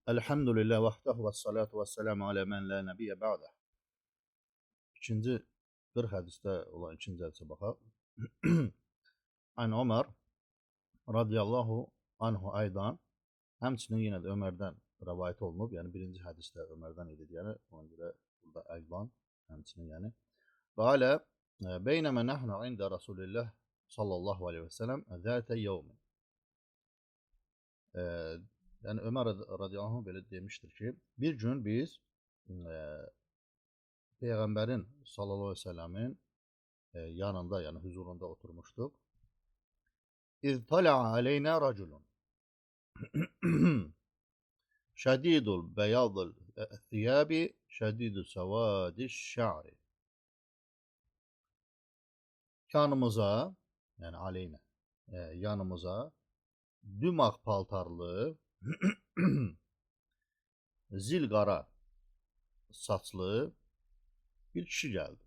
Elhamdülillah vahdehu ve salatu ve selamu ala men la nebiyye ba'de. İkinci 40 hədisdə olan ikinci hədisə baxaq. An Ömer radiyallahu anhu aydan, həmçinin yenə də Ömərdən rəvayət olunub. Yəni birinci hədisdə Ömərdən idi, yəni ona görə burada aydan həmçinin yəni. Qalə beynəmə nəhnu ində Rasulillah sallallahu aleyhi və səlləm zətə yevmin. Yəni Ömər radiyallahu anh belə demişdir ki, bir gün biz Peyğəmbərin sallallahu aleyhi və səlləmin yanında, yəni huzurunda oturmuşduq. İz tala'a aleynə raculun şədidul bəyadul thiyabi şədidul səvadiş şa'ri. Yanımıza, yəni aleynə, yanımıza dümağ paltarlı, zil qara saçlı bir kişi gəldi.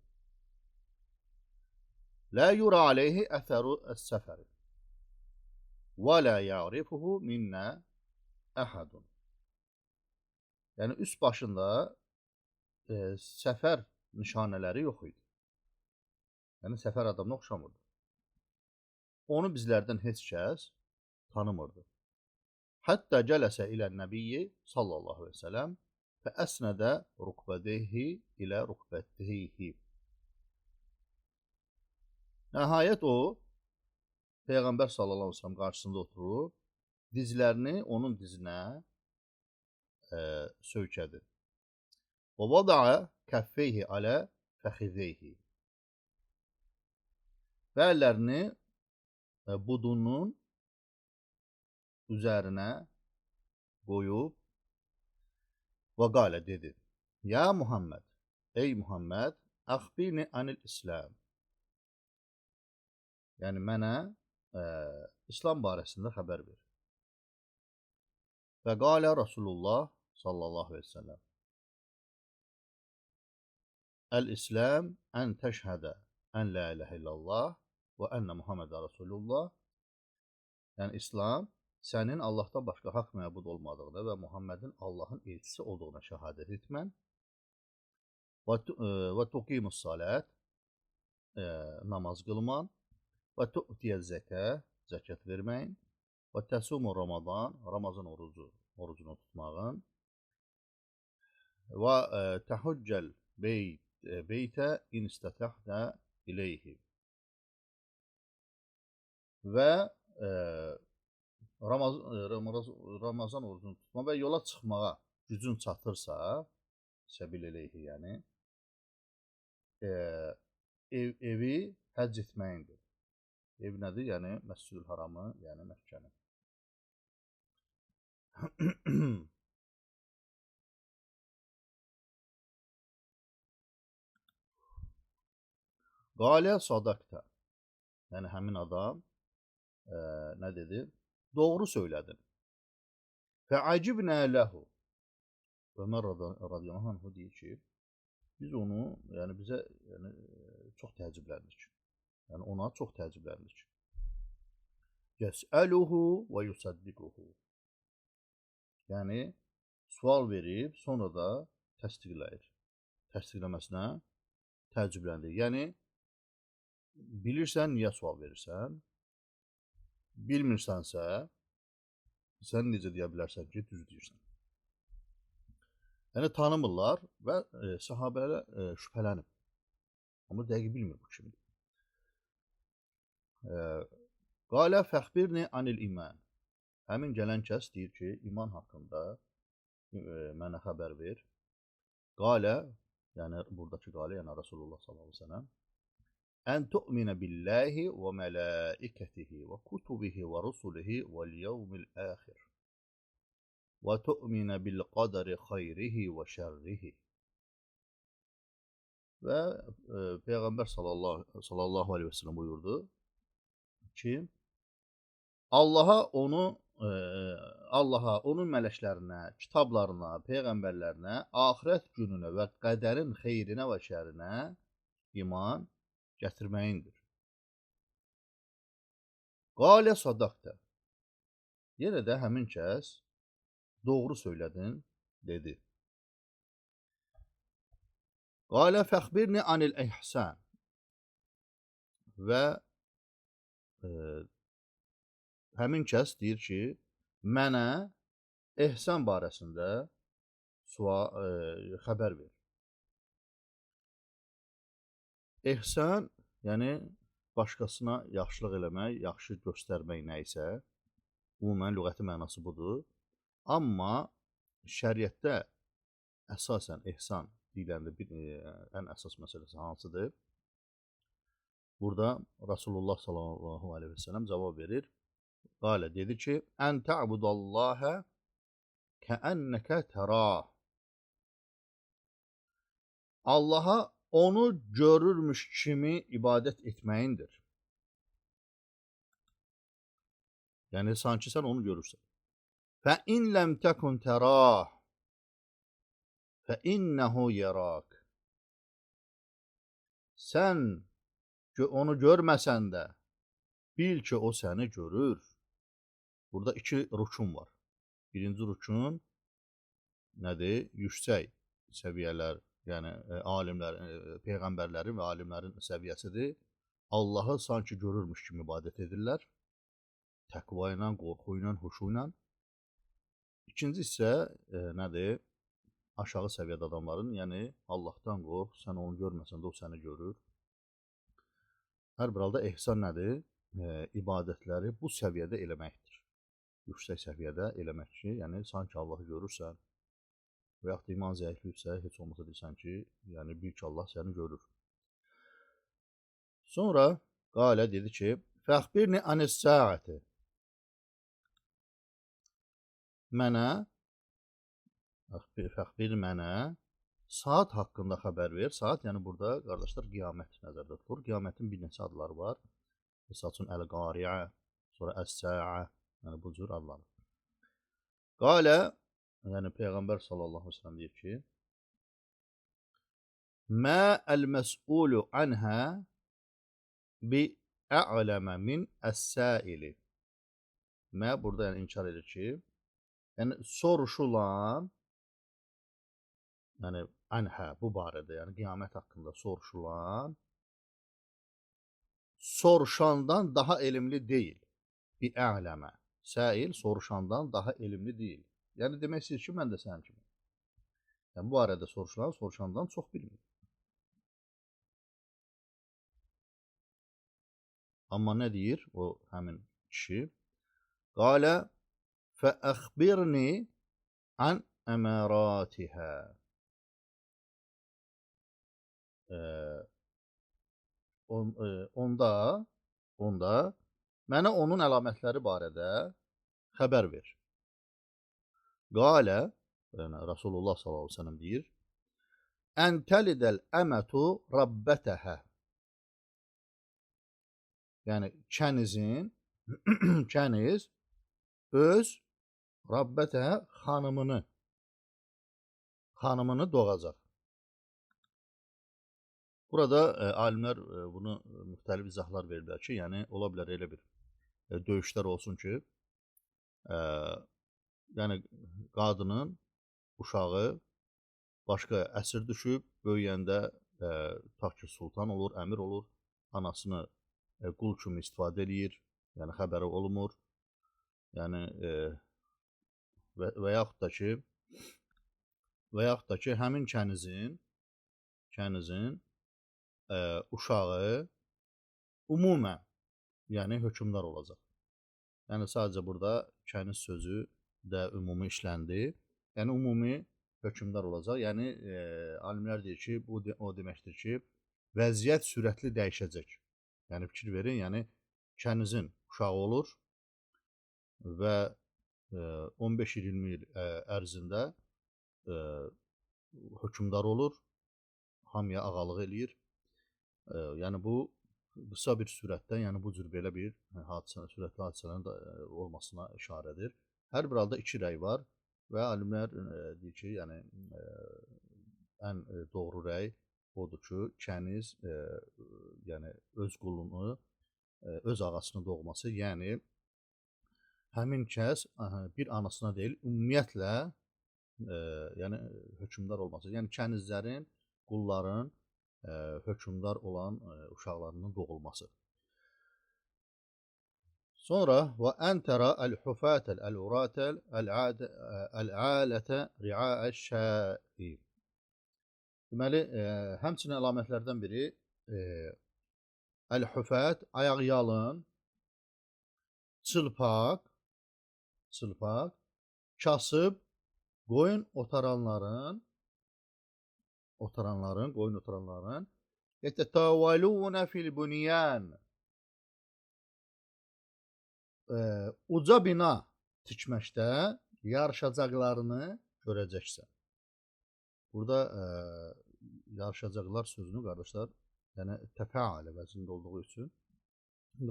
La yura aleyhi əthəru əs-səfəri və la ya'rifuhu minnə əhədun. Yəni üst başında səfər nişanələri yox idi. Yəni səfər adamına oxşamırdı. Onu bizlərdən heç kəs tanımırdı. Hətta cələsə ilə nəbiyyi sallallahu aleyhi ve sellem fə əsnədə rukbədeyhi ilə rukbədeyhi. Nəhayət o, Peyğəmbər sallallahu aleyhi ve sellem qarşısında oturub, dizlərini onun dizinə söykədi. Və vada'a kəffeyhi alə fəxizeyhi. Və əllərini budunun üzərinə qoyub və qalə dedi: Ya Muhammed, ey Muhammed, əxbirni anil İslam. Yəni mənə İslam barəsində xəbər ver. Və qalə Rasulullah sallallahu aleyhi ve sellem: Əl-İslam ən təşhədə ən la iləhə illallah və ənə Muhammedə Rasulullah. Yəni İslam sənin Allahdan başqa haqq məbud olmadığına və Muhammedin Allahın elçisi olduğuna şəhadət etmən və tuqimus salat, namaz qılman, və tu'tiyə zəkə, zəkat verməyin, və təsumu Ramazan, Ramazan orucunu tutmağın, və təhuccəl beytə in istətəhdə ileyhi və Ramazan orucunu tutma və yola çıxmağa gücün çatırsa, səbil eleyhi, yəni evi həcc etməyindir. Ev nədir? Yəni Məscid-ül Haramı, yəni Məkkəni. Qalə sadaqta. Yəni həmin adam nə dedi? Doğru söylədin. Fəacibnə ləhu. Ömər radiyallahu anhu deyir ki, biz onu, yəni bizə yəni, çox təəccübləndik. Yəni ona çox təəccübləndik. Yəsəluhu və yusaddiquhu. Yəni sual verib, sonra da təsdiqləyir. Təsdiqləməsinə təəccübləndik. Yəni bilirsən niyə sual verirsən? Bilmirsənsə, sən necə deyə bilərsən ki, düz deyirsən. Yəni tanımırlar və sahabələr şübhələnib. Amma dəqiq bilmir bu kimdir. Qalə fəxbirni anil iman. Həmin gələn kəs deyir ki, iman haqqında mənə xəbər ver. Qalə, yəni buradakı qalə, yəni Rasulullah sallallahu aleyhi ve sellem, Ən tu'minə billahi və mələikətihi və kutubihi və rusulihi vəl yevmil əxir və tu'minə bil qədəri xeyrihi və şərrihi. Və Peyğəmbər sallallahu aleyhi ve sellem buyurdu ki, Allaha, onun mələklərinə, kitablarına, peyğəmbərlərinə, axirət gününə və qədərin xeyrinə və şərrinə iman gətirməyindir. Qalə sadaqtə. Yenə də həmin kəs Doğru söylədin, dedi. Qalə fəxbirni anil ihsan. Və həmin kəs deyir ki, mənə ehsan barəsində xəbər ver. Ehsan, yəni başqasına yaxşılıq eləmək, yaxşı göstərmək nə isə, ümumən lüğəti mənası budur. Amma şəriətdə əsasən ehsan deyiləndə ən əsas məsələsi hansıdır? Burada Rasulullah sallallahu aleyhi və səlləm cavab verir. Qalə dedi ki, Ən tə'budallahə kəənnəkə tərah. Allaha onu görürmüş kimi ibadət etməyindir. Yəni, sanki sən onu görürsən. Fə in ləm təkun tərah fə innəhu yərak. Sən onu görməsən də bil ki, o səni görür. Burada iki rükun var. Birinci rükun nədir? Yüksək səviyyələr, yəni alimlər, peyğəmbərlərin və alimlərin səviyyəsidir. Allahı sanki görürmüş kimi ibadət edirlər. Təqva ilə, qorxu ilə, huşu ilə. İkinci isə nədir? Aşağı səviyyədə adamların, yəni Allahdan qorx, sən onu görməsən də o səni görür. Hər bir halda ehsan nədir? İbadətləri bu səviyyədə eləməkdir. Yüksək səviyyədə eləmək ki, yəni sanki Allahı görürsən və yaxud da iman zəifliyibsə, heç olmasa deyirsən ki, yəni bil ki, Allah səni görür. Sonra qalə dedi ki, fəxbirni anis-saati. Mənə, fəxbir mənə saat haqqında xəbər ver. Saat, yəni burada, qardaşlar, qiyamət nəzərdə tutulur. Qiyamətin bir neçə adları var. Misal üçün, əl-qariə, sonra əs-səə, yəni bu cür adları. Qalə, yəni Peyğəmbər sallallahu aleyhi ve sellem deyir ki, Mə əl-məs'ulu anhə bi-a'ləmə min əs-səili. Mə burada yəni inkar edir ki, yəni soruşulan, yəni anhə bu barədə, yəni qiyamət haqqında soruşulan, soruşandan daha elmli deyil. Bi-a'ləmə. Səil soruşandan daha elmli deyil. Yəni demək istəyir ki, mən də sənin kimi. Yəni bu barədə soruşulan, soruşandan çox bilmir. Amma nə deyir o həmin kişi? Qalə fəəxbirni an əməratiha. Onda mənə onun əlamətləri barədə xəbər ver. Qalə, yəni Rasulullah sallallahu aleyhi ve sellem deyir, Ən təlidəl əmətu rabbətəhə. Yəni, kənizin, kəniz öz rabbətəhə xanımını doğacaq. Burada alimlər bunu müxtəlif izahlar verirlər ki, yəni ola bilər elə bir döyüşlər olsun ki, yəni qadının uşağı başqa əsir düşüb, böyüyəndə tutaq ki, sultan olur, əmir olur, anasını qul kimi istifadə eləyir, yəni xəbəri olmur, yəni və yaxud da ki, həmin kənizin uşağı umumən, yəni hökmdar olacaq. Yəni sadəcə burada kəniz sözü də ümumi işləndi. Yəni ümumi hökmdar olacaq. Yəni alimlər deyir ki, bu o deməkdir ki, vəziyyət sürətli dəyişəcək. Yəni fikir verin, yəni kənizin uşağı olur və 15-20 il ərzində hökmdar olur, hamıya ağalıq eləyir. Yəni bu qısa bir sürətdə, yəni bu cür belə bir hadisə, sürətli hadisələrin də olmasına işarədir. Hər bir halda iki rəy var və alimlər deyir ki, yəni ən doğru rəy odur ki, kəniz yəni öz qulunu, öz ağasını doğması, yəni Həmin kəs bir anasına deyil, ümumiyyətlə yəni hökmdar olması, yəni kənizlərin, qulların hökmdar olan uşaqlarının doğulması. Sonra və əntərə əl-hufətəl əl-uratəl əl-alətə ri'aəş-şəi. Deməli, həmçinin əlamətlərdən biri əl-hufət, ayaq yalın, çılpaq, kasıb, qoyun otaranların, yetətəvəlûnə fil-bünyan, uca bina tikməkdə yarışacaqlarını görəcəksən. Burada yarışacaqlar sözünü, qardaşlar, yəni təfəalə vəznində olduğu üçün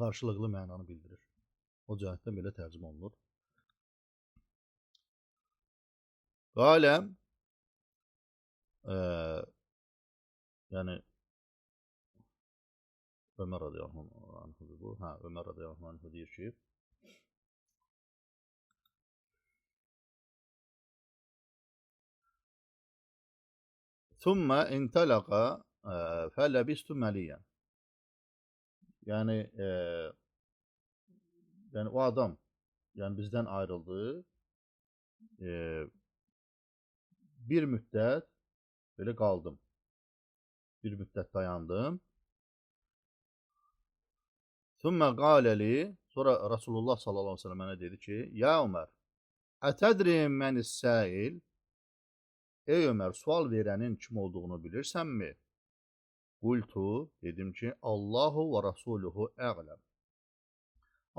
qarşılıqlı mənanı bildirir. O cəhətdən belə tərcümə olunur. Qalə, yəni Ömər radiyallahu anhu bu. Hə, Ömər radiyallahu anhu deyir ki, Thumma intalaqa fələbistu məliyyən. Yəni, yəni o adam, yəni bizdən ayrıldı, bir müddət belə qaldım, bir müddət dayandım. Thumma qaləli, sonra Rasulullah sallallahu aleyhi ve sellem mənə dedi ki, ya Ömər, ətədri mənis-səil? Ey Ömər, sual verənin kim olduğunu bilirsənmi? Qultu, dedim ki, Allahu və Rasuluhu əqləm.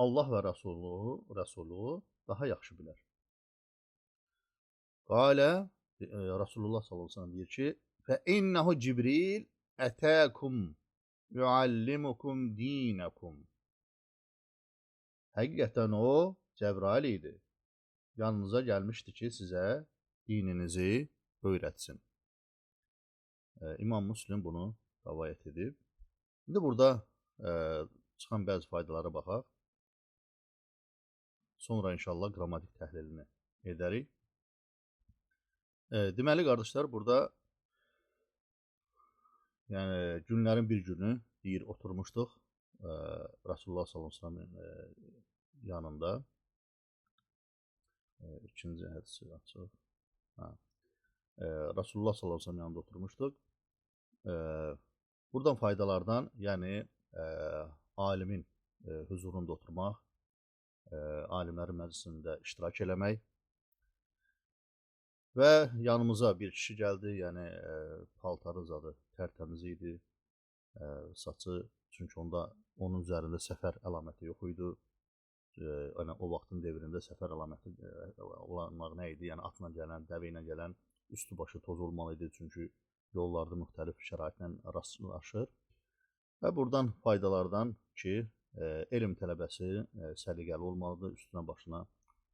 Allah və Rasuluhu daha yaxşı bilər. Qalə, Rasulullah sallallahu aleyhi ve sellem deyir ki, fə innehu Cibril ətəkum yuallimukum dinəkum. Həqiqətən o, Cəbrail idi. Yanınıza gəlmişdi ki, sizə dininizi öyrətsin. İmam Müslim bunu rəvayət edib. İndi burada çıxan bəzi faydalara baxaq. Sonra inşallah qrammatik təhlilini edərik. Deməli, qardaşlar, burada yəni günlərin bir günü deyir, oturmuşduq Rasulullah sallallahu əleyhi və səlləmin yanında. İkinci hədisi açıq. Hə. Rasulullah sallallahu əleyhi və səlləm yanında oturmuşduq. Buradan faydalardan, yəni alimin hüzurunda oturmaq, alimlərin məclisində iştirak eləmək və yanımıza bir kişi gəldi, yəni paltarı zadı tərtəmiz idi, saçı, çünki onda onun üzərində səfər əlaməti yox idi. Yəni, o vaxtın devrində səfər əlaməti olanlar nə idi? Yəni, atla gələn, dəvə ilə gələn üstü başı toz olmalı idi, çünki yollarda müxtəlif şəraitlə rastlaşır. Və buradan faydalardan ki, elm tələbəsi səliqəli olmalıdır, üstünə başına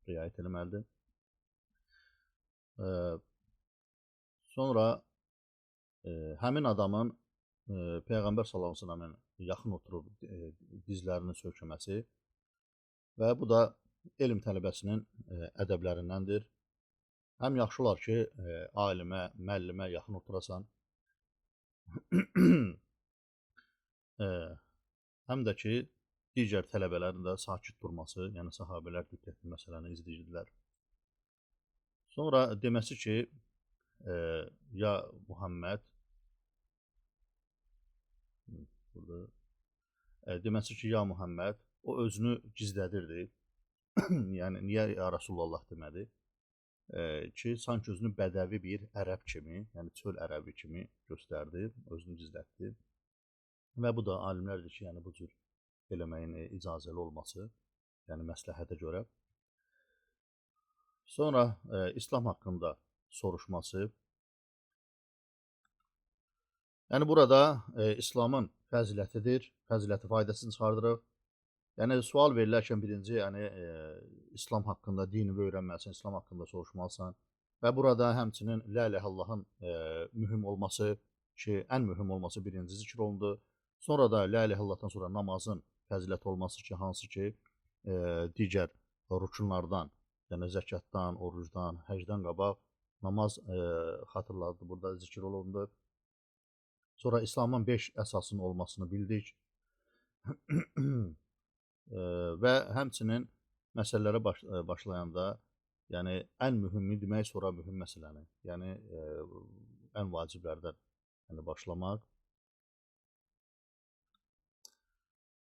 riayət eləməlidir. Sonra həmin adamın Peyğəmbər sallallahu əleyhi və səlləmin yaxın oturub dizlərini söykəməsi və bu da elm tələbəsinin ədəblərindəndir. Həm yaxşı olar ki, alimə, müəllimə yaxın oturasan, həm də ki, digər tələbələrin də sakit durması, yəni sahabələr diqqətli məsələni izləyirdilər. Sonra deməsi ki, ya Muhammed, burada, deməsi ki, ya Muhammed, o özünü gizlədirdi, yəni niyə ya Rasulullah demədi? Ki, sanki özünü bədəvi bir ərəb kimi, yəni çöl ərəbi kimi göstərdi, özünü gizlətdi. Və bu da alimlərdir ki, yəni bu cür eləməyin icazəli olması, yəni məsləhətə görə. Sonra İslam haqqında soruşması. Yəni burada İslamın fəzilətidir, fəziləti faydasını çıxardırıq. Yəni sual verilərkən birinci, yəni İslam haqqında dinini öyrənməlisən, İslam haqqında soruşmalısan və burada həmçinin la ilahe illallahın mühüm olması ki, ən mühüm olması birinci zikr olundu. Sonra da la ilahe illallahdan sonra namazın fəziləti olması ki, hansı ki digər Rükunlardan, yəni zəkatdan, orucdan, həcdən qabaq namaz xatırladı, burada zikr olundu. Sonra İslamın 5 əsasının olmasını bildik. Və həmçinin məsələlərə başlayanda, yəni ən mühümü demək, sonra mühüm məsələni, yəni ən vaciblərdən yəni başlamaq.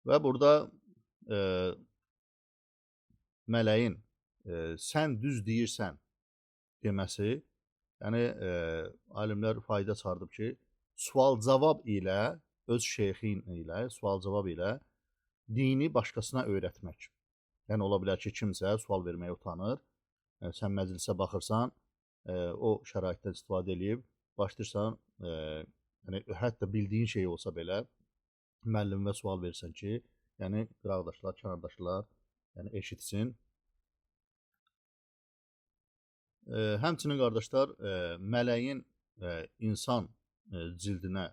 Və burada mələyin sən düz deyirsən deməsi, yəni alimlər fayda çıxardıb ki, sual-cavab ilə, öz şeyxin ilə, sual-cavab ilə dini başqasına öyrətmək. Yəni, ola bilər ki, kimsə sual verməyə utanır, sən məclisə baxırsan, o şəraitdən istifadə eləyib, başlayırsan, yəni, hətta bildiyin şey olsa belə, müəllimə sual verirsən ki, yəni, qıraqdaşlar, kənardaşlar, yəni, eşitsin. Həmçinin, qardaşlar, mələyin insan cildinə,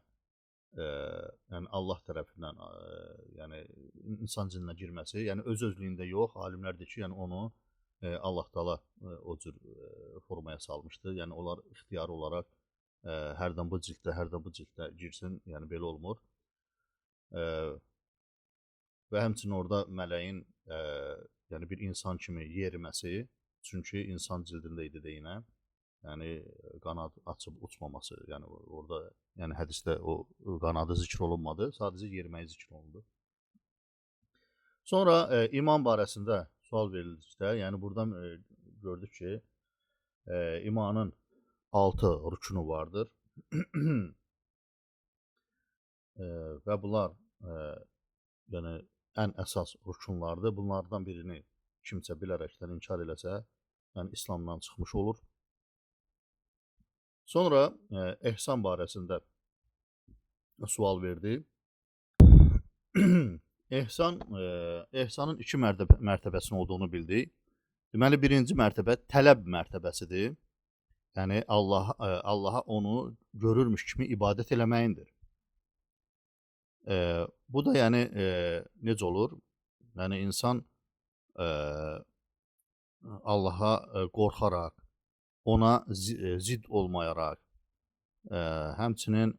yəni Allah tərəfindən, yəni insan cildinə girməsi, yəni öz-özlüyündə yox, alimlər deyir ki, yəni onu Allah Taala o cür formaya salmışdı. Yəni onlar ixtiyari olaraq hərdən bu cilddə, hərdən bu cilddə girsin, yəni belə olmur. Və həmçinin orada mələyin yəni bir insan kimi yeriməsi, çünki insan cildində idi deyinə, yəni qanad açıb uçmaması, yəni orada, yəni hədisdə o qanadı zikr olunmadı, sadəcə yeriməyi zikr olundu. Sonra iman barəsində sual verildikdə, yəni buradan gördük ki, imanın 6 rükunu vardır. Və bunlar yəni ən əsas rükunlardır. Bunlardan birini kimsə bilərəkdən inkar eləsə, yəni İslamdan çıxmış olur. Sonra ehsan barəsində sual verdi. Ehsan, ehsanın iki mərtəbəsinin olduğunu bildik. Deməli, birinci mərtəbə tələb mərtəbəsidir. Yəni, Allaha onu görürmüş kimi ibadət eləməyindir. Bu da yəni necə olur? Yəni, insan Allaha qorxaraq, ona zid olmayaraq, həmçinin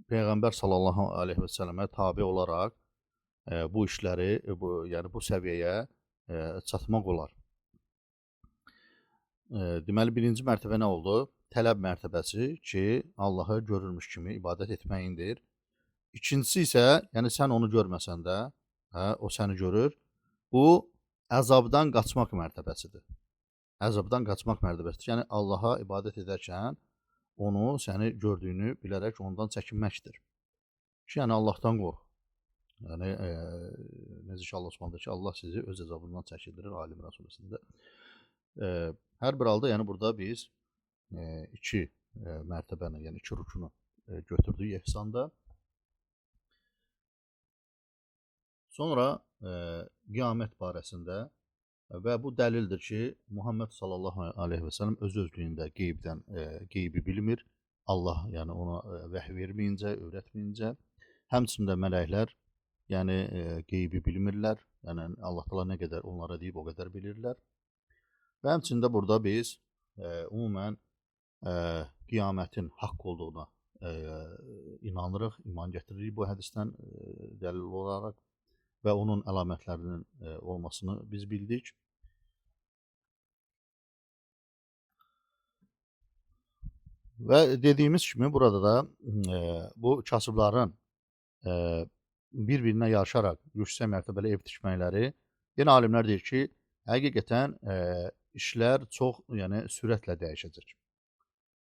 Peyğəmbər sallallahu aleyhi və səlləmə tabi olaraq bu işləri, yəni bu səviyyəyə çatmaq olar. Deməli, birinci mərtəbə nə oldu? Tələb mərtəbəsi ki, Allahı görürmüş kimi ibadət etməyindir. İkincisi isə, yəni sən onu görməsən də, o səni görür. Bu, əzabdan qaçmaq mərtəbəsidir. Əzabdan qaçmaq mərtəbəsidir. Yəni, Allaha ibadət edərkən onu, səni gördüyünü bilərək ondan çəkinməkdir. Ki, yəni Allahdan qorx. Yəni, necə ki, Allah Subhanahu ki, Allah sizi öz əzabından çəkindirir Ali İmran surəsində. Hər bir halda, yəni burada biz iki mərtəbəni, yəni iki rükunu götürdük ehsanda. Sonra qiyamət barəsində və bu dəlildir ki, Muhammed sallallahu aleyhi və səlləm öz-özlüyündə qeybdən, qeybi bilmir. Allah yəni ona vəhy verməyincə, öyrətməyincə, həmçinin də mələklər yəni qeybi bilmirlər. Yəni Allah Taala nə qədər onlara deyib, o qədər bilirlər. Və həmçinin də burada biz ümumən qiyamətin haqq olduğuna inanırıq, iman gətiririk bu hədisdən dəlil olaraq və onun əlamətlərinin olmasını biz bildik. Və dediyimiz kimi burada da bu kasıbların bir-birinə yarışaraq yüksək mərtəbəli ev tikməkləri, yenə alimlər deyir ki, həqiqətən işlər çox, yəni sürətlə dəyişəcək.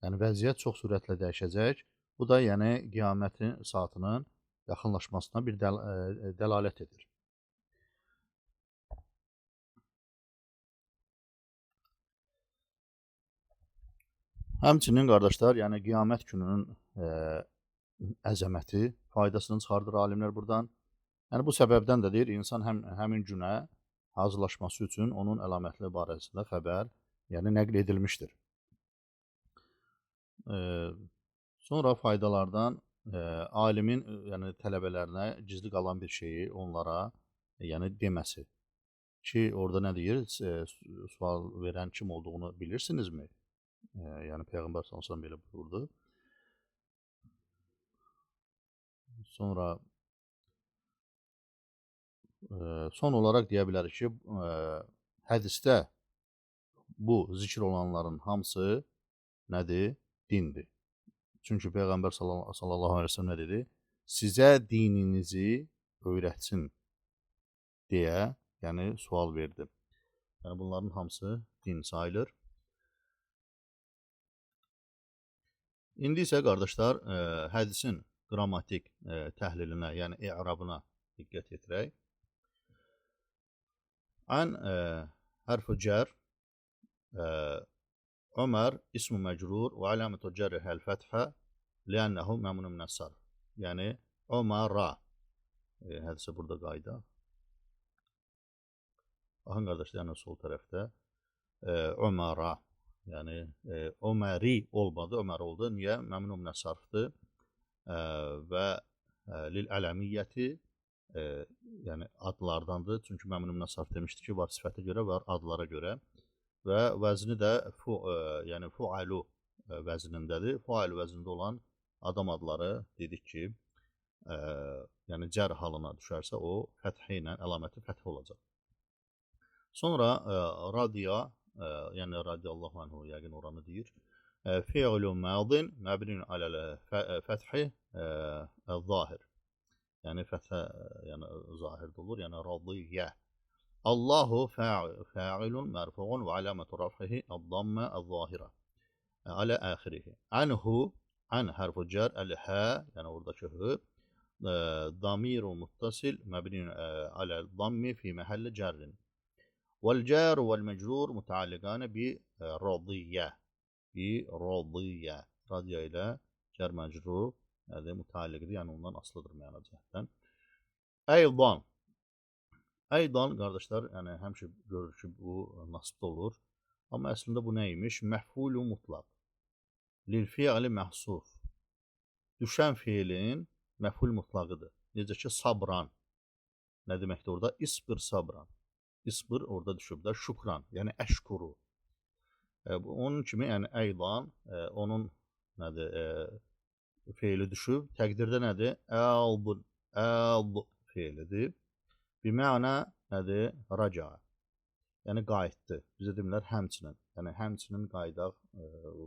Yəni vəziyyət çox sürətlə dəyişəcək. Bu da yəni qiyamətin saatının yaxınlaşmasına bir dəlalət edir. Həmçinin qardaşlar, yəni qiyamət gününün əzəməti faydasını çıxardır alimlər buradan. Yəni bu səbəbdən də deyir, insan həmin günə hazırlaşması üçün onun əlamətləri barəsində xəbər, yəni nəql edilmişdir. Sonra faydalardan alimin, yəni tələbələrinə gizli qalan bir şeyi onlara, yəni deməsi Ki, orada nə deyir? Sual verən kim olduğunu bilirsinizmi? Yəni, Peyğəmbər sallallahu əleyhi və səlləm belə buyurdu. Sonra son olaraq deyə bilərik ki, hədisdə bu zikr olanların hamısı nədir? Dindir. Çünki Peyğəmbər sallallahu əleyhi və səlləm nə dedi? Sizə dininizi öyrətsin deyə, yəni sual verdi. Yəni bunların hamısı din sayılır. İndi isə qardaşlar, hədisin qrammatik təhlilinə, yəni i'rabına diqqət yetirək. Ən hərf-ü cər, Ömər ismu məcrur və əlamətu cərrihi əl-fəthə li'ənəhu məmnun minəs-sarf. Yəni Ömərə. Hədisə burada qayda. Baxın qardaşlar, yəni sol tərəfdə Ömərə, yəni Öməri olmadı, Ömər oldu. Niyə? Məmnun minəs-sarfdır və lil ələmiyyəti, yəni adlardandır. Çünki məmnun minəs-sarf demişdi ki, var sifətə görə, var adlara görə. Və vəzni də yəni fualu vəznindədir. Fualu vəznində olan adam adları dedik ki, yəni cər halına düşərsə o fəthi ilə, əlaməti fəthi olacaq. Sonra radiya, yəni radiyallahu anhu yəqin oranı deyir. Fi'lu madin məbnun aləl fəthi zahir. Yəni fəthə, yəni zahirdə olur, yəni radiyyə. Allahu fa'ilun mərfuun və əlamətu raf'ihi əd-dammə əz-zahirə alə axirihi. Anhu, an hərfu cər, əl-hə, yəni oradakı hı, damiru muttasil məbnun aləl-dammi fi məhəlli cərrin. Vəl-cəru vəl-məcrur mütəalliqanə bi radiyyə. Bi radiyyə. Radiyyə ilə cər məcrur mütəalliqdir, yəni ondan asılıdır məna cəhətdən. Eydan. Eydan, qardaşlar, yəni həmişə görür ki, bu nasibdə olur. Amma əslində bu nə imiş? Məhfulu mutlaq. Lil fi'li məhsuf. Düşən fiilin məful mutlaqıdır. Necə ki, sabran. Nə deməkdir orada? İsbir sabran. İsbir orada düşüb də. Şükran, yəni əşkuru. Onun kimi, yəni eydan, onun nədir, feili düşüb. Təqdirdə nədir? Əl, əl feilidir. Biməna nədir? Raca. Yəni qayıtdı. Bizə demirlər həmçinin. Yəni həmçinin qayıdaq,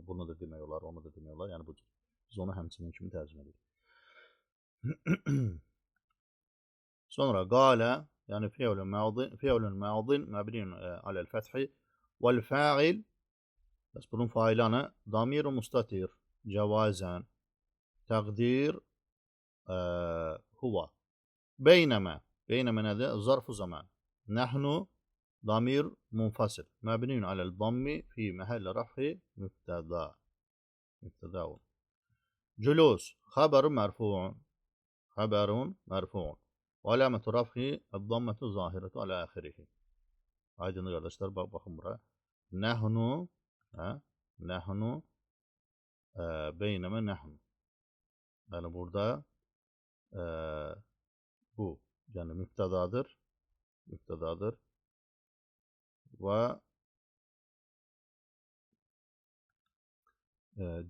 bunu da demək olar, onu da demək olar. Yəni bu cür. Biz onu həmçinin kimi tərcümə edirik. Sonra qalə, yəni fi'lun madin məbniyun aləl-fəthi vəl-fa'il, bəs bunun failanı damiru mustatir, cəvazən, təqdir huva. Beynəmə. Beynəmə nədir? Zarfu zaman. Nəhnu damir munfasil. Məbniyun aləl-dammi fi məhəlli rəfi mübtəda. Mübtədaun. Cülus. Xəbərun mərfuun. Xəbərun mərfuun. Və əlamətu rəfi əd-dammətu zahirətu alə əxirihi. Aydındır qardaşlar, baxın bura. Nəhnu, nəhnu, beynəmə nəhnu. Yəni burada bu, yəni mübtədadır, mübtədadır və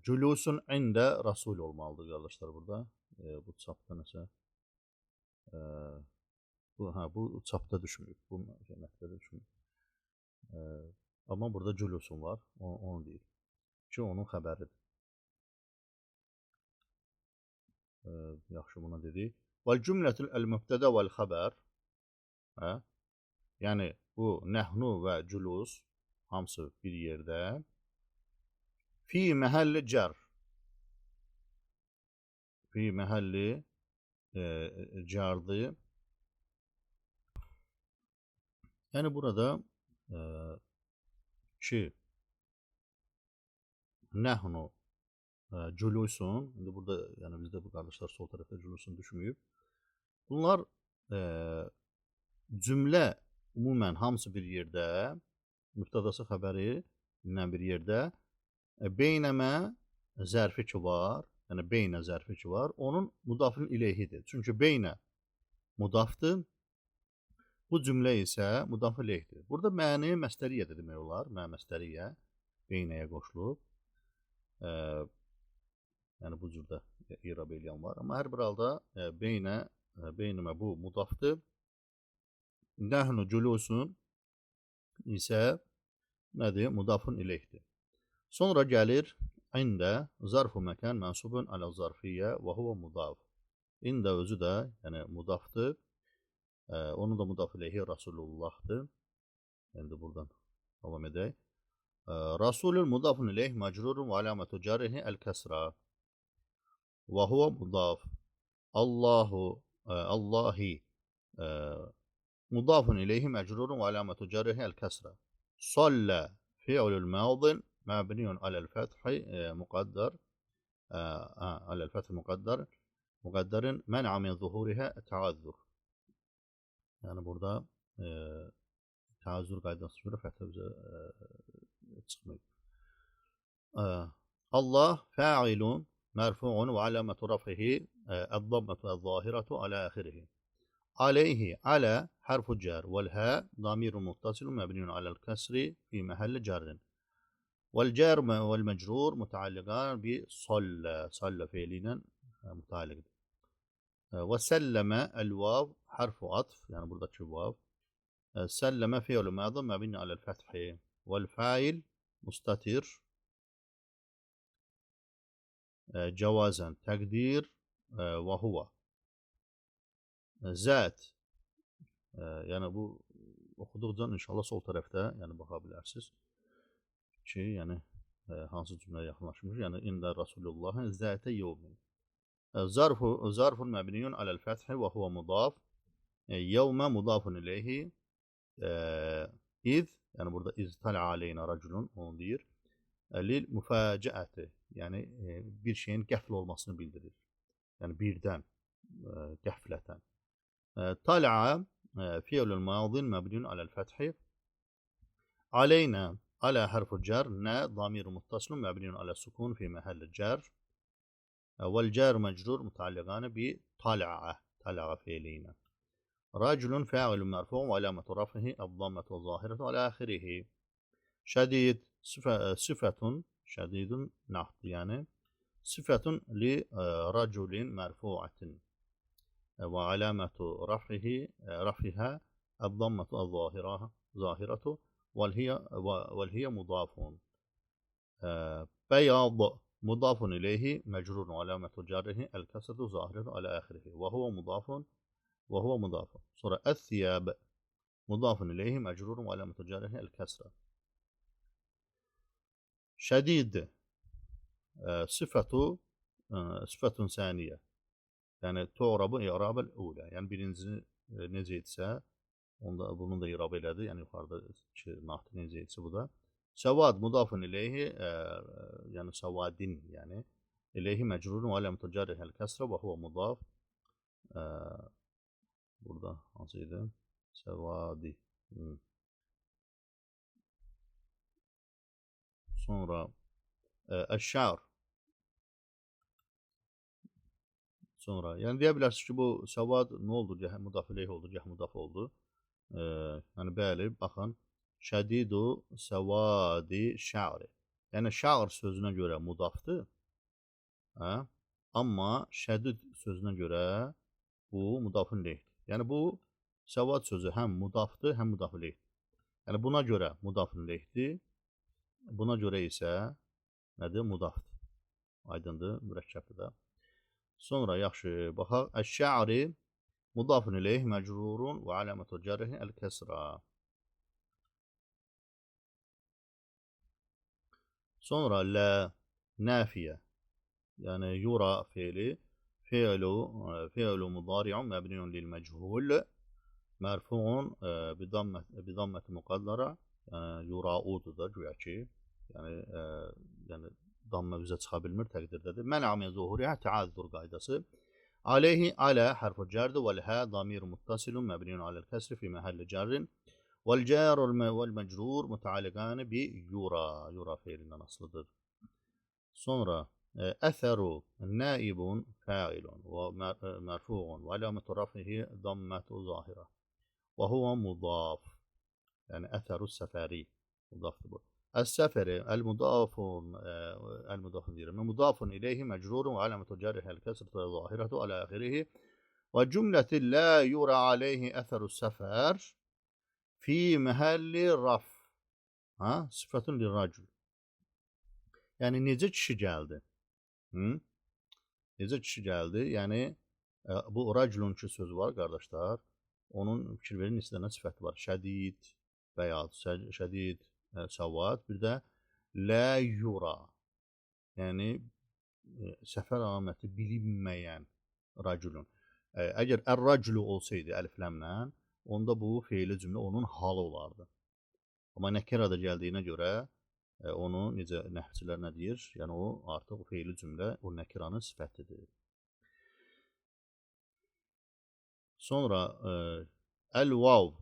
cülusun ində Rasul olmalıdır qardaşlar burada. Bu çapda nəsə, bu çapda düşməyib, bu mətbədə düşməyib. Amma burada cülusun var, onu deyir ki, onun xəbəridir. Yaxşı, buna dedik. Vəl-cümlətül əl-mübtədə vəl-xəbər. Yəni, bu nəhnu və cülus hamısı bir yerdə. Fi məhəlli cər. Fi məhəlli cərdir. Yəni, burada ki, nəhnu cülusun, indi burada, yəni bizdə bu qardaşlar sol tərəfdə cülusun düşməyib. Bunlar cümlə ümumən hamısı bir yerdə, mübtədası xəbəri ilə bir yerdə, beynəmə zərfi ki var, yəni beynə zərfi ki var, onun mudafın ileyhidir. Çünki beynə mudafdır Bu cümlə isə mudaf ileyhdir. Burada məni məstəriyyə də demək olar. Mə məstəriyyə beynəyə qoşulub. Yəni bu cürdə irab eləyən var. Amma hər bir halda beynəmə bu mudafdır. Nəhnu culusun isə nədir? Mudafun ileyhdir. Sonra gəlir ində zarfu məkan mənsubun alə zarfiyyə və huvə mudaf. İndə özü də yəni mudafdır. Onun da mudaf ileyhi Rasulullahdır. İndi buradan davam edək. Rasulun mudafun ileyh məcrurun və alamətu cərrihi əl-kəsra və huvə mudaf. Allahu, Allahi mudafun ileyhi məcrurun və alamətu cərrihi əl-kəsra. Sallə fi'lül madin məbniyun aləl-fəthi müqəddər aləl-fəthi müqəddər müqəddərin mən'a min zuhurihə təəzzür. Yəni burada təəzzür qaydasına görə fəthə bizə çıxmıyor. Allah fa'ilun mərfu'un və alamətu raf'ihi əd-dammətu əz-zahiratu alə axirihi. Aleyhi alə hərfu cər vəl-hə damirun muttasilun məbniyun aləl-kəsri fi məhəlli cərrin. Vəl-cər vəl-məcrur mütəalliqan bi sallə, sallə feili ilə mütəalliqdir. Və səlləmə əl-vav hərfu atf, yəni buradakı vav. Səlləmə fi'lu madin məbniyun aləl-fəthi vəl-fail mustatir cavazən təqdir və huvə. Zət, yəni bu oxuduqca inşallah sol tərəfdə yəni baxa bilərsiniz ki, yəni hansı cümləyə yaxınlaşmış, yəni ində Rasulullahın zətə yevmin. Zarfun məbniyun aləl-fəthi və huvə mudaf, yevmə mudafun ileyhi, iz, yəni burada iz tələ aleyna rəculun, onu deyir, lil müfəcəəti, yəni bir şeyin qəfl olmasını bildirir, yəni birdən, qəflətən. Tala'a fi'lul madin məbniyun aləl-fəthi, aleyna alə hərfu cər, nə damiru muttasilun məbniyun aləs-sukun fi məhəlli cər, vəl-cər məcrur mütəalliqanə bi tala'a, tala'a feili ilə. Rəculun fa'ilun mərfu'un və alamətu raf'ihi əd-dammətu zahirətu alə axirihi. Şədid sıfətun, şədidun nahtdır, yəni sıfətun li rəculin mərfu'atin və alamətu raf'ihi raf'iha əd-dammətu zahirətu vəl-hiyə mudafun. Bəyad mudafun ileyhi məcrurun alamətu cərrihi əl-kəsrətu zahirətu alə axirihi və huvə mudafun və huvə mudafun. Sonra əs-siyab mudafun ileyhi məcrurun və alamətu cərrihi əl-kəsrə. Şədid sıfətu sıfətun saniyə. Yəni tu'rabu i'rabel ulə. Yəni birincini necə etsə, onda bunun da i'rabı elədi. Yəni yuxarıda nahtı necə etsə bu da. Səvad mudafun ileyhi, yəni səvadin, yəni ileyhi məcrurun və alamətu cərrihi əl-kəsrə və huvə mudaf. Burada hansı idi? Səvadi. Sonra əş-şər. Sonra, yəni deyə bilərsiniz ki, bu səvad nə oldu? Gah mudaf ileyh oldu, gah mudaf oldu. Yəni bəli, baxın, şədidu səvadi şəri. Yəni şər sözünə görə mudafdır. Hə? Amma şədid sözünə görə bu mudafın ileyhdir. Yəni bu səvad sözü həm mudafdır, həm mudaf ileyhdir. Yəni buna görə mudafın ileyhdir. Buna görə isə nədir? Mudafdır. Aydındır, mürəkkəbdir də. Sonra yaxşı baxaq. Əş-şəri mudafun ileyh məcrurun və alamətu cərrihi əl-kəsra. Sonra lə nafiyə, yəni yura feili, fi'lu mudari'un məbniyun lil mechhul mərfu'un bi damməti müqəddərə, yəni yura'udur da güya ki, yəni dammə bizə çıxa bilmir təqdirdədir. Mən'a min zuhuriha təəzzür qaydası. Aleyhi alə hərfu cərdir vəl-hə damir muttasilun məbniyun aləl-kəsri fi məhəlli cərrin vəl-cər vəl-məcrur mütəalliqani bi yura, yura feilindən asılıdır. Sonra əthəru naibun fa'ilun və mərfu'un və alamətu raf'ihi dammətu zahirə. Və huvə mudaf. Yəni, əthəru səfəri mudafdır bu. Əs-səfəri, əl-mudafun, əl-mudafun deyirəm. Mudafun ileyhi məcrurun və aləmətu cərrihə əl-kəsrətü zahirətu alə axirihi və cümləti la yura aleyhi əthəru səfər fi məhəlli raf. Ha? Sıfatun lirracul. Yəni, necə kişi gəldi? Hı? Necə kişi gəldi? Yəni, bu raculun ki sözü var, qardaşlar. Onun fikir verin, neçə dənə sifəti var. Şədid, bəyaz, şədid, səvad. Bir də lə yura. Yəni, səfər əlaməti bilinməyən raculun. Əgər ər-raculu olsaydı əlifləmlə, onda bu feili cümlə onun halı olardı. Amma nəkirada gəldiyinə görə onu necə nəhvçilər nə deyir? Yəni, o artıq o feili cümlə o nəkiranın sifətidir. Sonra əl-vav.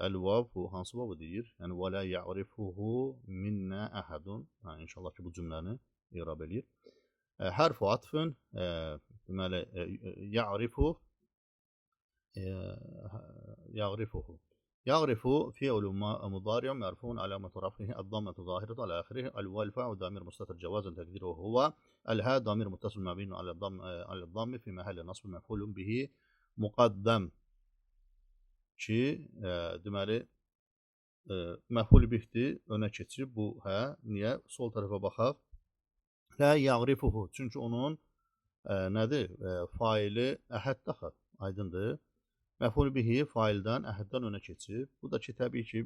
Əl-vav bu hansı vavı deyir? Yəni, və lə ya'rifuhu minnə əhədun. İnşallah ki, bu cümləni irab eləyir. Hərfu atfın, deməli, ya'rifu, ya'rifuhu. Ya'rifu fi'lu mudari'un mərfuun alamatu raf'ihi ad-dammatu zahiratu ala axirihi al-vav fa'u damir mustatir cavazan təqdiruhu huva al-ha damir muttasil mabniun ala ad-dammi fi mahalli nasb mef'ulun bihi muqaddam ki, deməli, məf'ul bihdir, önə keçib bu hə, niyə? Sol tərəfə baxaq. Lə ya'rifuhu, çünki onun nədir? Faili əhəd daxil, aydındır. Məf'ul bihi faildən, əhəddən önə keçib. Bu da ki, təbii ki,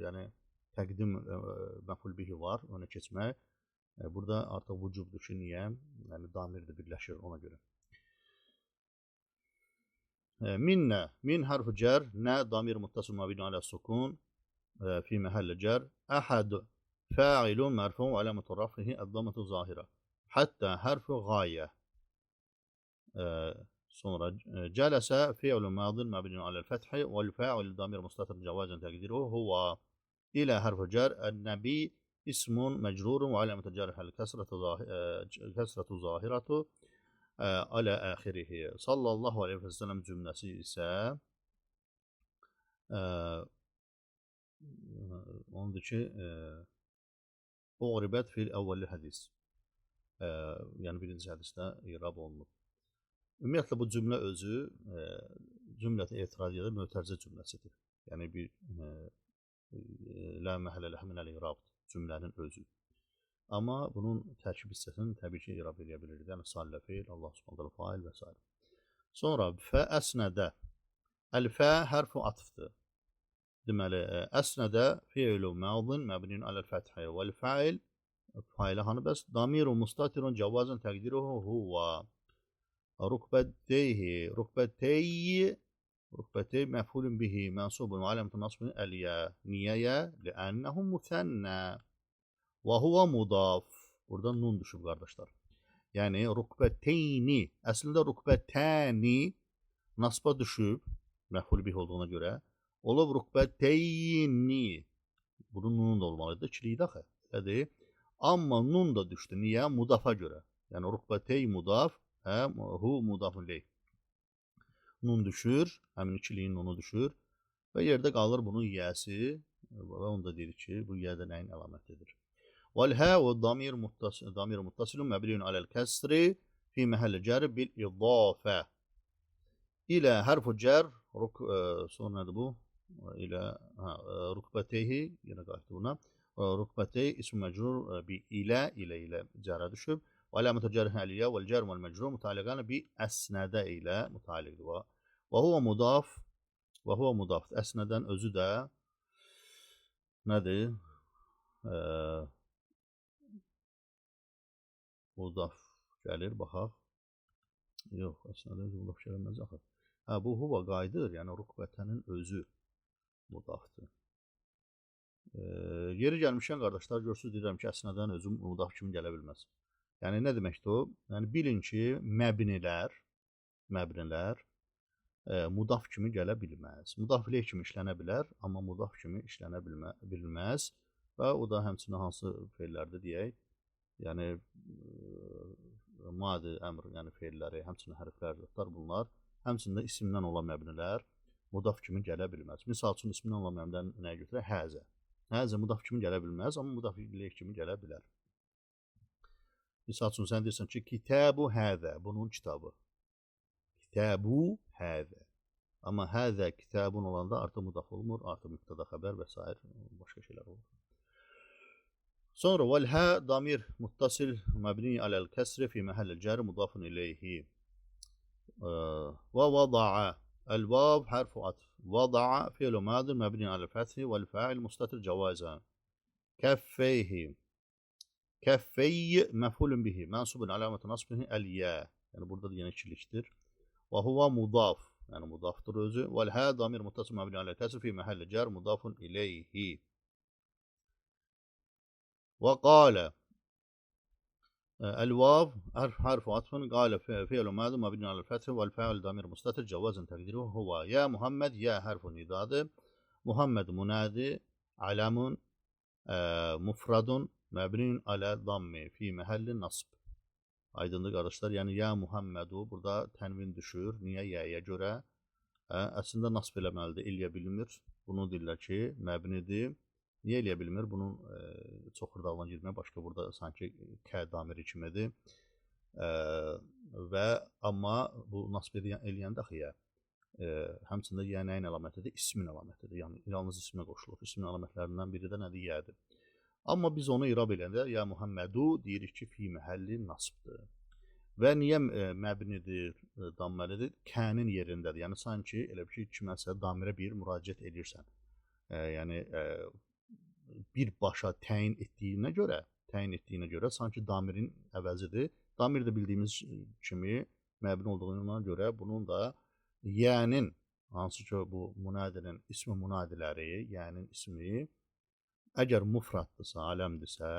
yəni təqdim məf'ul bihi var, önə keçmək. Burada artıq vücubdur ki, niyə? Yəni damirdir, birləşir ona görə. Minnə, min hərfi cər, nə damir muttasil mabni alə sukun fi məhəlli cər, əhəd fa'ilun mərfun və aləmətu raf'ihi əd-dammatu zahirə. Hətta hərfi qayə. Sonra cələsə fi'lu madin mabniun aləl fəthi vəl fa'il damir mustatir cavazan təqdiruhu huva ilə hərfi cər, ən-nəbi ismun məcrurun və aləmətu cərhəl kəsrətu zahirətu alə axirihi. Sallallahu aleyhi və səlləm cümləsi isə onudur ki, uğribət fil əvvəli hədis. Yəni, birinci hədisdə irab olunub. Ümumiyyətlə, bu cümlə özü cümləti etiradiyədə mötərizə cümləsidir. Yəni, bir lə məhəllə ləhə minəl irabdır cümlənin özü. Amma bunun tərkib hissəsini təbii ki, irab eləyə bilirdi. Yəni, sallə feil, Allah subhanahu fail və s. Sonra, fə əsnədə. Əl-fə hərfu atıfdır. Deməli, əsnədə fi'lu madin məbniun aləl-fəthi vəl-fəil failə hanı bəs? Damiru mustatirun cavazan təqdiruhu huva. Rukbəteyhi, rukbəteyyi, rukbətey məfulun bihi mənsubun və aləmətun nasbun əl-yə. Niyəyə? Li'ənəhu müsənnə. Və huvə mudaf. Burada nun düşüb, qardaşlar. Yəni, rukbəteyni, əslində rukbətəni nasba düşüb, məful bih olduğuna görə, olub rukbəteyni. Bunun nunun da olmalıdır, ikiliyi axı. Elədir. Amma nun da düşdü. Niyə? Mudafa görə. Yəni, rukbətey mudaf, hə, hu mudafun leyh. Nun düşür, həmin ikiliyin nunu düşür və yerdə qalır bunun yəsi və onu da deyir ki, bu yə də nəyin əlamətidir. Vəl-həu damir muttasilun məbniun aləl-kəsri fi məhəlli cər bil-idafə. İlə hərfu cər, sonra nədir bu? İlə rukbəteyhi, yenə qayıtdı buna. Rukbətey ism məcrur bi ilə, ilə ilə cərə düşüb. Və aləmətü cərhə əliyyə vəl-cər vəl-məcrur mütəalliqən bi əsnədə ilə mütəalliqdir. Və huvə mudaf, və huvə mudaf. Əsnədən özü də nədir? Mudaf gəlir, baxaq. Yox, əsnədən özü mudaf gəlməz axı. Hə, bu huvə qayıdır, yəni rukbətənin özü mudafdır. Yeri gəlmişən qardaşlar, görürsünüz, deyirəm ki, əsnədən özü mudaf kimi gələ bilməz. Yəni, nə deməkdir o? Yəni, bilin ki, məbnilər mudaf kimi gələ bilməz. Mudaf ileyh kimi işlənə bilər, amma mudaf kimi işlənə bilməz. Və o da həmçinin hansı feillərdir deyək? Yəni, madi, əmr, yəni feilləri, həmçinin hərflər, zətlər bunlar. Həmçinin də isimdən olan məbnilər mudaf kimi gələ bilməz. Misal üçün, ismindən olan məmdən nəyə götürək? Həzə. Həzə mudaf kimi gələ bilməz, amma mudaf ileyh kimi gələ bilər. Misal üçün, sən deyirsən ki, kitabu həzə, bunun kitabı. Kitabu həzə. Amma həzə kitabun olanda artıq mudaf olmur, artıq mübtəda xəbər və s. başqa şeylər olur. Sonra vəl-hə damir muttasil məbni aləl kəsri fi məhəllil cər mudafun ileyhi. Və vada'a el-vav hərfu atf. Vada'a fi'lu madin məbni aləl fəthi vəl-fa'il mustatir cavazən. Kəffeyhi. Kəffey məf'ulun bihi. Mənsubun əlamətü nasbihi əl-yə. Yəni burada da yenə ikilikdir. Və huva mudaf. Yəni mudafdır özü. Vəl-hə damir muttasil məbni aləl kəsri fi məhəlli cər mudafun ileyhi. Və qalə el-vav hərfu atfın qalə fi'lu madin məbni aləl fəthi vəl-fa'il damir mustatir cavazən təqdiruhu huva. Ya Muhammed ya hərfu nidadır. Muhammed munadi alamun mufradun məbniyun alə dammi fi məhəlli nasb. Aydındır qardaşlar. Yəni ya Muhammedu burada tənvin düşür. Niyə? Yəyə görə. Əslində nasb eləməlidir. Eləyə bilmir. Bunu deyirlər ki, məbnidir. Niyə eləyə bilmir? Bunun çox xırdalığına girməyə başqa burada sanki kə damiri kimidir. Və amma bu nasb eləyəndə axı yə. Həmçində yə nəyin əlamətidir? İsmin əlamətidir. Yəni yalnız isminə qoşulur. İsmin əlamətlərindən biri də nədir? Yədir. Amma biz onu irab eləyəndə ya Muhammedu deyirik ki, fi məhəlli nasbdır. Və niyə məbnidir, damməlidir? Kənin yerindədir. Yəni sanki elə bir ki, kiməsə damirə bir müraciət edirsən. Yəni birbaşa təyin etdiyinə görə sanki damirin əvəzidir. Damir də bildiyimiz kimi məbni olduğuna görə bunun da yənin, hansı ki bu munadinin ismi munadiləri, yənin ismi əgər mufraddırsa, aləmdirsə,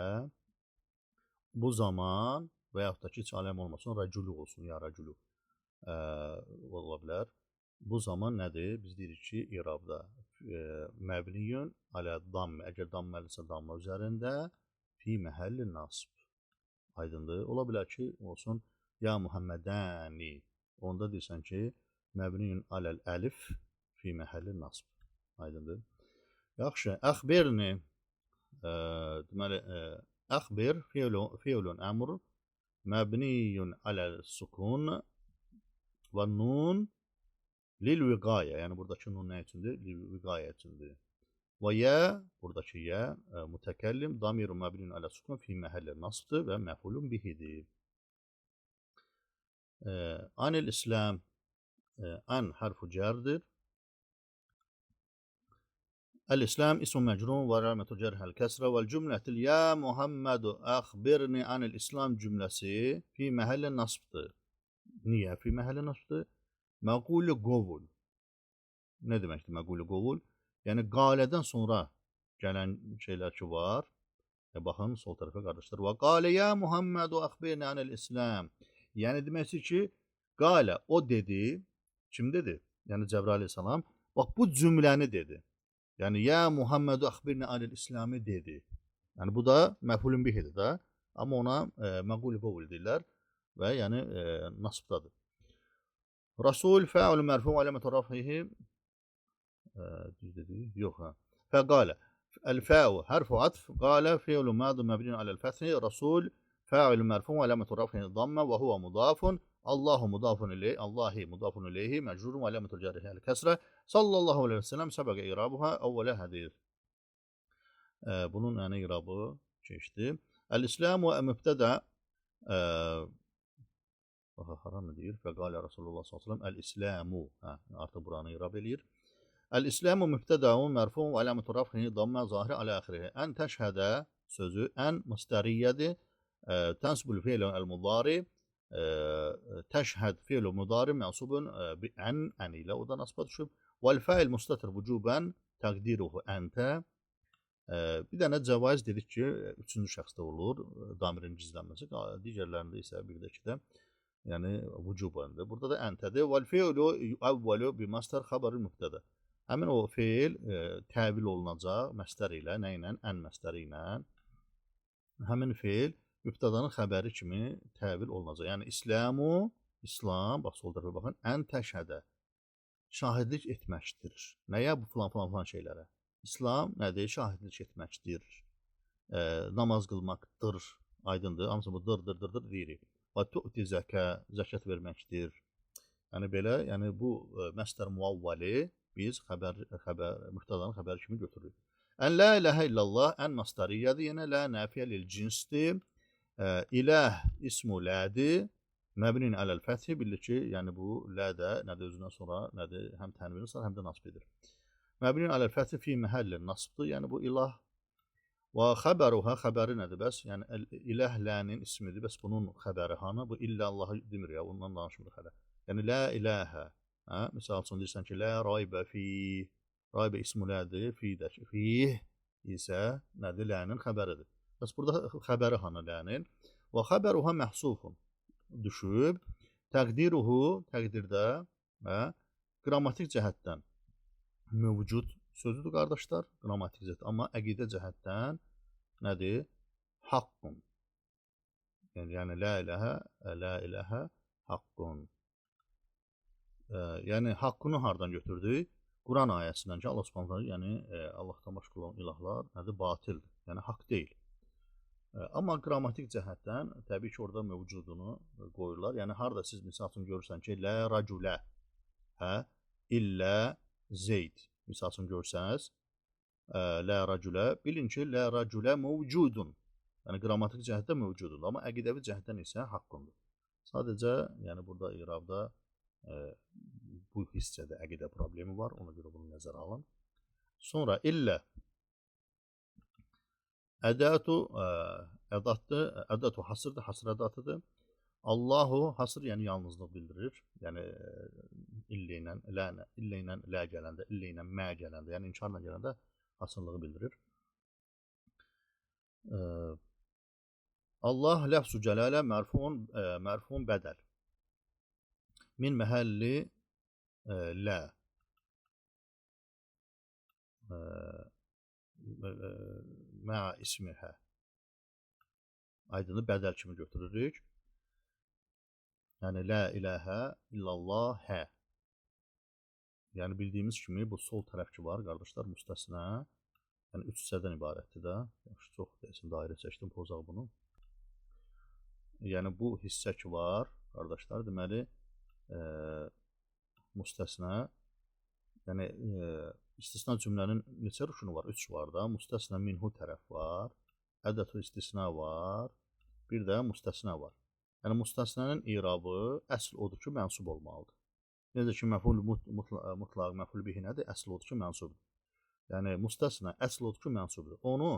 bu zaman və yaxud da ki, heç aləm olmasın, rəcülü olsun, ya rəcülü ola bilər. Bu zaman nədir? Biz deyirik ki, irabda məbniyün alə dammə, əgər damməlisə damma üzərində fi məhəlli nasb. Aydındır. Ola bilər ki, olsun ya Muhammədəni. Onda deyirsən ki, məbniyün aləl əlif fi məhəlli nasb. Aydındır. Yaxşı, əxbirni deməli, əxbir fi'lun əmr məbniyun aləl sukun və nun lil viqayə. Yəni buradakı nun nə üçündür? Lil viqayə üçündür. Və yə, buradakı yə mütəkəllim damirun məbniyun aləl sukun fi məhəlli nasbdır və məf'ulun bihidir. Anil İslam an hərfu cərdir. El-İslam ism mecrur və alametu cərhəl kəsrə vəl cümlətil ya Muhammedu əxbirni anil İslam cümləsi fi məhəlli nasbdır. Niyə fi məhəlli nasbdır? Məqulu qovul. Nə deməkdir məqulu qovul? Yəni qalədən sonra gələn şeylər ki var. Baxın sol tərəfə qardaşlar. Və qalə ya Muhammedu əxbirni anil İslam. Yəni demək ki, qalə o dedi, kim dedi? Yəni Cəbrail əleyhissalam. Bax bu cümləni dedi. Yəni ya Muhammedu əxbirni anil İslami dedi. Yəni bu da məf'ulun bihidir də. Amma ona məqul qovul deyirlər və yəni nasbdadır. Rasul fa'ul mərfu alamətu raf'ihi düz dedi? Yox ha. Fəqalə el-fa'u hərfu atf qalə fi'lu madi məbniyun aləl-fəthi Rasul fa'il mərfu alamətu raf'ihi dammə və huve mudafun Allahu mudafun ileyhi, Allahi mudafun ileyhi, məcrurun və alamətul cərrihi əl-kəsrə sallallahu aleyhi və səlləm səbəqə irabuha əvvələ hədis. Bunun yəni irabı keçdi. Əl-İslam və mübtədə bax, haram deyir. Fəqalə Rasulullah sallallahu aleyhi və səlləm əl-İslamu. Artıq buranı irab eləyir. Əl-İslamu mübtədəun mərfun və alamətul raf'ihi dammə zahiri alə əxirihi. Ən təşhədə sözü ən müstəriyyədir. Tənsbul fi'lu əl-mudari təşhəd fi'lu mudari mənsubun bi ən, ən ilə o da nasba düşüb. Vəl-fəil mustatir vücuban təqdiruhu əntə. Bir dənə cəvaiz dedik ki, üçüncü şəxsdə olur damirin gizlənməsi. Digərlərində isə bir də ikidə yəni vücubandır. Burada da əntədir. Vəl-fi'lu əvvəlu bi mastar xəbərül mübtədə. Həmin o feil təvil olunacaq məstər ilə, nə ilə? Ən məstəri ilə. Həmin feil mübtədanın xəbəri kimi təvil olunacaq. Yəni İslamu, İslam, bax sol tərəfə baxın, ən təşhədə. Şahidlik etməkdir. Nəyə? Bu filan filan filan şeylərə. İslam nədir? Şahidlik etməkdir. Namaz qılmaqdır. Aydındır. Hamısı bu dır, dır, dır, dır deyirik. Və tu'ti zəkə, zəkat verməkdir. Yəni belə, yəni bu məsdər muavvali biz xəbər, mübtədanın xəbəri kimi götürürük. Ən la ilahə illallah, ən masdariyyədir, yenə la nəfiyə lil cinsdir. İlah ismu lədir, məbnin aləl fəthi, bilir ki, yəni bu lə də nədir özündən sonra, nədir, həm tənvini sonra, həm də nasb edir. Məbnin aləl fəthi fi məhəllin nasbdır, yəni bu ilah. Və xəbəruha, xəbəri nədir bəs? Yəni ilah lənin ismidir, bəs bunun xəbəri hanı? Bu illə Allahı demir ya, ondan danışmırıq hələ. Yəni la ilahə, hə? Misal üçün deyirsən ki, la raybə fi, raybə ismu lədir, fi də ki, fih isə nədir? Lənin xəbəridir. Bəs burada xəbəri hanı lənin? Və xəbəruha məhsufun düşüb, təqdiruhu, təqdirdə, hə, qrammatik cəhətdən mövcud sözüdür qardaşlar, qrammatik cəhətdən, amma əqidə cəhətdən nədir? Haqqun. Yəni la ilahə, la ilahə haqqun. Yəni haqqını hardan götürdük? Quran ayəsindən ki, Allah Subhanahu taala, yəni Allahdan başqa olan ilahlar nədir? Batildir. Yəni haqq deyil. Amma qrammatik cəhətdən təbii ki, orada mövcudunu qoyurlar. Yəni harda siz misal üçün görürsən ki, la raculə, hə, illə Zeyd. Misal üçün görsəniz, la raculə, bilin ki, la raculə mövcudun. Yəni qrammatik cəhətdə mövcuddur, amma əqidəvi cəhətdən isə haqqındır. Sadəcə, yəni burada irabda bu hissədə əqidə problemi var, ona görə bunu nəzərə alın. Sonra illə ədətu, ədatdır, ədətu hasırdır, hasır ədatıdır. Allahu hasır, yəni yalnızlıq bildirir. Yəni illə ilə lə, illə ilə lə gələndə, illə ilə mə gələndə, yəni inkarla gələndə hasırlığı bildirir. Allah ləfzu cəlalə mərfun, mərfun bədəl. Min məhəlli lə mə ismihə. Aydını bədəl kimi götürürük. Yəni la ilahə illallah hə. Yəni bildiyimiz kimi bu sol tərəf ki var qardaşlar, müstəsna. Yəni 3 hissədən ibarətdir də. Yaxşı, çox deyəsən dairə çəkdim, pozaq bunu. Yəni bu hissə ki var qardaşlar, deməli müstəsna, yəni istisna cümlənin neçə rükünü var? 3 var da. Müstəsna minhu tərəf var, ədətü istisna var, bir də müstəsna var. Yəni müstəsnanın irabı əsl odur ki, mənsub olmalıdır. Necə ki, məful mutlaq, məful bihi nədir? Əsl odur ki, mənsubdur. Yəni müstəsna əsl odur ki, mənsubdur. Onu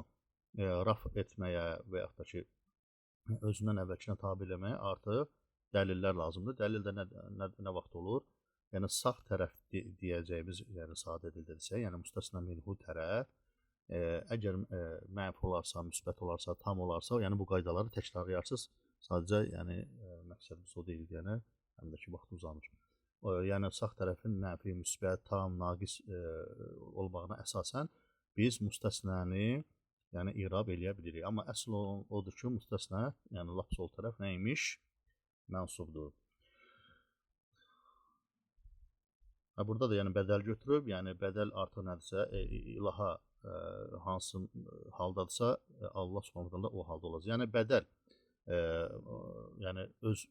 raf etməyə və yaxud da ki, özündən əvvəlkinə tabe eləməyə artıq dəlillər lazımdır. Dəlil də nə vaxt olur? Yəni sağ tərəf deyəcəyimiz, yəni sadə dildə desək, yəni müstəsna minhu tərəf, əgər mənfi olarsa, müsbət olarsa, tam olarsa, yəni bu qaydaları təkrarlayarsınız. Sadəcə, yəni məqsədimiz o deyil, yəni həm də ki, vaxt uzanır. Yəni sağ tərəfin mənfi, müsbət, tam, naqis olmağına əsasən biz müstəsnəni, yəni irab eləyə bilirik. Amma əsl odur ki, müstəsna, yəni lap sol tərəf nə imiş? Mənsubdur. Burada da yəni bədəl götürüb, yəni bədəl artıq nədirsə, ilaha hansı haldadırsa, Allah Subhanahu taala o halda olacaq. Yəni bədəl, yəni öz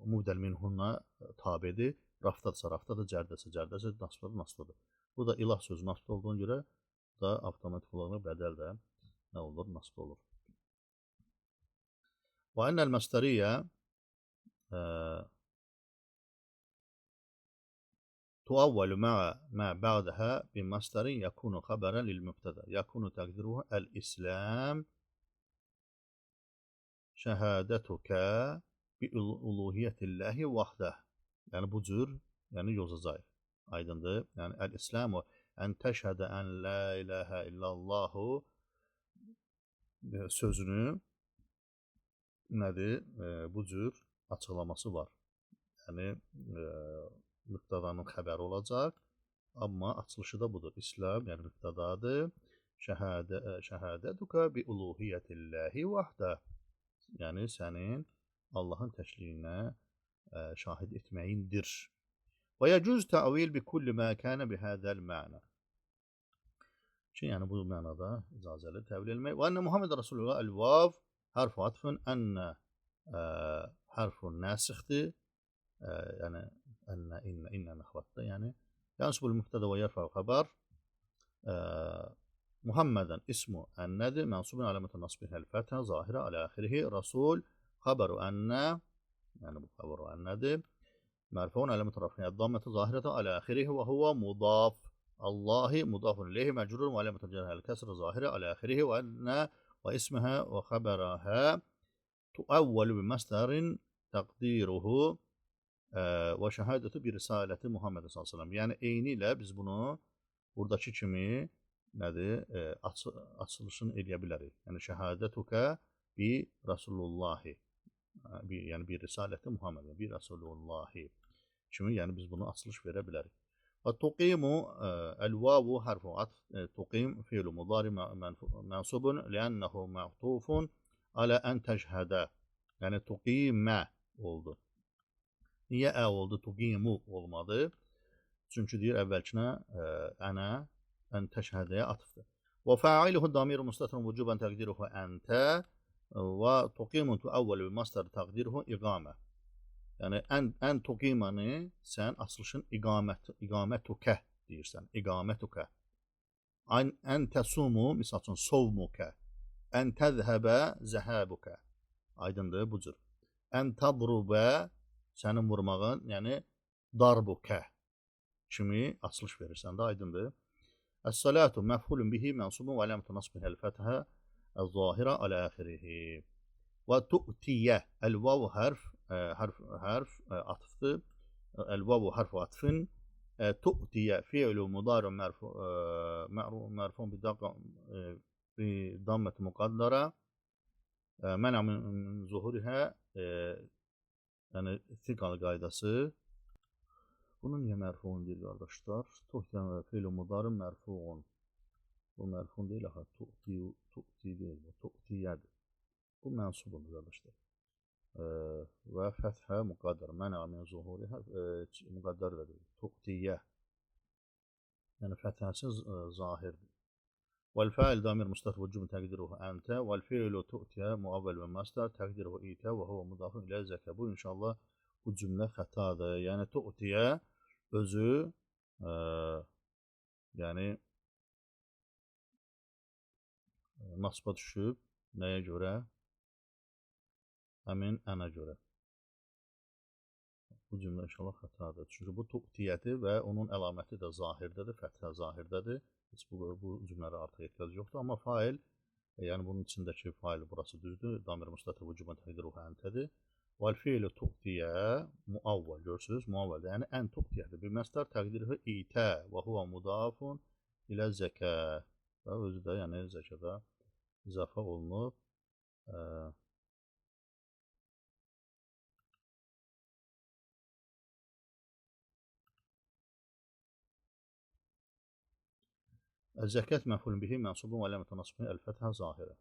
mübdəl minhuna tabedir. Rafdadırsa rafdadır, cərdəsə cərdəsə, nasbdadır nasbdadır. Bu da ilah sözü nasbda olduğuna görə da avtomatik olaraq bədəl də nə olur? Nasbda olur. Və ennəl məsdəriyyə tuavvalu ma ba'daha bi masdarin yakunu xəbərən lil mübtədə. Yakunu təqdiruhu el-İslam şəhadətukə bi uluhiyyətilləhi vahdah. Yəni bu cür, yəni yozacaq. Aydındır. Yəni el-İslamu ən təşhədə ən la ilahə illallahu sözünü nədir? Bu cür açıqlaması var. Yəni mübtədanın xəbəri olacaq, amma açılışı da budur. İslam, yəni mübtədadır. Şəhadətuka bi uluhiyyətilləhi vahdə. Yəni sənin Allahın təkliyinə şahid etməyindir. Və yəcüz təvil bi kulli mə kənə bihəzəl məna. Ki, yəni bu mənada icazəli təvil etmək. Və ənə Muhammed Rasulullah əl-vav hərfu atfın ənə hərfu nəsixdir. Yəni ənə, innə, innə nəxvatdır. Yəni yansubul mübtədə və yərfəu xəbər. Muhammedən ismu ənədir. Mənsubun aləmətə nasbihəl fəthə zahirə alə axirihi. Rasul xəbəru ənə, yəni bu xəbəru ənədir. Mərfuun aləmətə rəfihə dammətə zahirətə alə axirihi və huvə mudaf. Allahi mudafun ileyhi məcrurun və aləmətə cərhəl kəsrə zahirə alə axirihi və ənə və isməhə və xəbərəhə tuəvvəlu bi məslərin təqdiruhu və şəhadətu bir risaləti Muhammed sallallahu əleyhi və səlləm. Yəni eyni ilə biz bunu buradakı kimi nədir? Açılışını eləyə bilərik. Yəni şəhadətukə bi Rasulullahi. Yəni bir risaləti Muhammed, bir Rasulullahi kimi, yəni biz bunu açılış verə bilərik. Və tuqimu el-vavu hərfu atf tuqim fi'lu mudari mənsubun li'annahu ma'tufun alə ən təşhədə. Yəni tuqimə oldu. Niyə ə oldu? Tuqimu olmadı. Çünki deyir əvvəlkinə ənə ən təşhədəyə atıfdır. Və fa'iluhu damiru mustatirun vücuban təqdiruhu əntə və tuqimu tuəvvəlu bi masdar təqdiruhu iqamə. Yəni ən tuqimanı sən açılışın iqamətukə deyirsən. İqamətukə. Ən təsumu misal üçün sovmukə. Ən təzhəbə zəhabukə. Aydındır bu cür. Ən tadrubə sənin vurmağın, yəni darbukə kimi açılış verirsən də, aydındır. Əs-salatu məf'ulun bihi mənsubun və aləmətü nasbihəl fəthə əz-zahirə alə axirihi. Və tu'tiyə əl-vav hərf atıfdır. Əl-vav hərf atfın. Tu'tiyə fi'lu mudari mərfun bi dammət müqaddara mənə min zuhurihə, yəni thiqal qaydası. Bunu niyə mərfuun deyir qardaşlar? Tu'tiyə fi'lu mudari mərfuun. Bu mərfuun deyil axı, tu'ti deyil, bu tu'tiyədir. Bu mənsubundur qardaşlar. Və fəthə müqaddər, mənə min zuhurihə müqaddər də deyil. Tu'tiyə. Yəni fəthəsi zahirdir. Vəl-fəil damir müstətir vücubun təqdiruhu əntə vəl-fi'lu tu'tiyə muavvəl və məsdər təqdiruhu itə və huvə mudafun ilə zəkə. Bu inşallah bu cümlə xətadır. Yəni tu'tiyə özü yəni nasba düşüb nəyə görə? Həmin ənə görə. Bu cümlə inşallah xətadır. Çünki bu tu'tiyədir və onun əlaməti də zahirdədir, fəthə zahirdədir. Heç bu cümlələrə artıq ehtiyac yoxdur. Amma fail, yəni bunun içindəki fail burası düzdür. Damir müstətir vücuban təqdiruhu əntədir. Vəl-fi'lu tu'tiyə muavvəl, görürsünüz, muavvəldir. Yəni ən tu'tiyədir. Bir məsdər təqdiruhu itə və huvə mudafun ilə zəkə. Və özü də, yəni zəkədə izafə olunub. Zəkat məf'ulun bihi mənsubun və aləmətü nasbihi əl-fəthə zahirə.